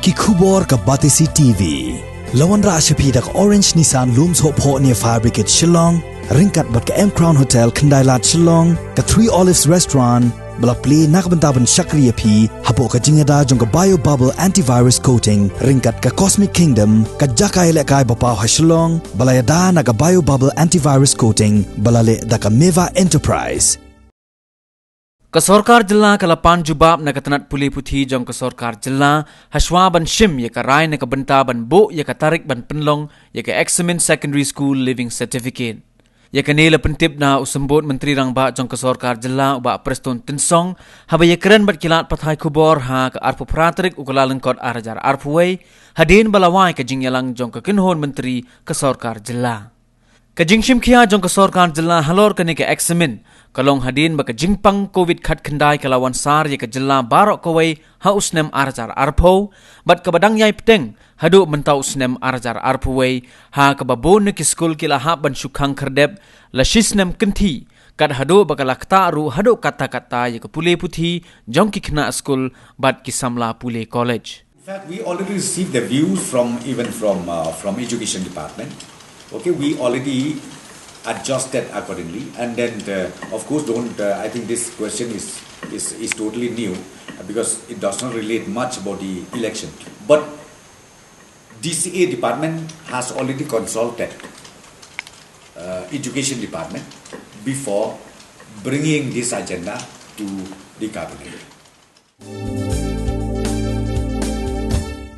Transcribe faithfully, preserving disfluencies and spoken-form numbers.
Ki khubor ka Batesi T V. La wanrah sha phi da ka Orange Nissan Lum Sohphoh near Fire Brigade Shillong, ryngkat bad ka M Crown Hotel Khyndailad Shillong, ka Three Olives Restaurant, ba la plie na ka bynta ban shakri ïa phi hapoh ka jingïada jong ka Bio Bubble Antivirus Coating, ryngkat ka Cosmic Kingdom, ka jaka ïalehkai ba paw ha Shillong, ba la ïada na ka Bio Bubble Antivirus Coating, ba la leh da ka Meva Enterprise. Ka sorkar jylla ka la pan jubab na ka tnat pule puthi jong ka sorkar jylla, hashwa ban shim ïa ka rai na ka bynta ban buh ïa ka tarik ban pynlong ïa ka Examin Secondary School Leaving Certificate. Ïa kane la pyntip na u Symbud Myntri Rangbah jong ka sorkar jylla, u Bah Prestone Tynsong, haba ïakren bad ki lad pathai khubor ha ka arphew phra tarik u Kyllalyngkot ar hajar arphew wei, hadien ba la wai ka jingïalang jong ka kynhun myntri ka sorkar jylla. Ka jingshim khia jong ka sorkar jylla halor kane ka Examin ka long hadien ba ka jingpang Covid khatkhyndai ka la wan sar ïa ka jylla baroh kawei ha u snem ar hajar arphew, bad kaba dang ïai bteng haduh mynta u snem ar hajar arphew wei, ha kaba bun na ki skul ki la hap ban shu khang khyrdep la shi snem kynthih, kat haduh ba ka la ktah ruh haduh katta katta ïa ka pule puthi jong ki khynnah skul bad ki samla pule college. In fact, we already received the views from, even from, uh, from education department. Okay, we already adjusted accordingly, and then, uh, of course, don't, uh, I think this question is, is, is totally new, uh, because it does not relate much about the election. But D C A department has already consulted, uh, education department before bringing this agenda to the cabinet.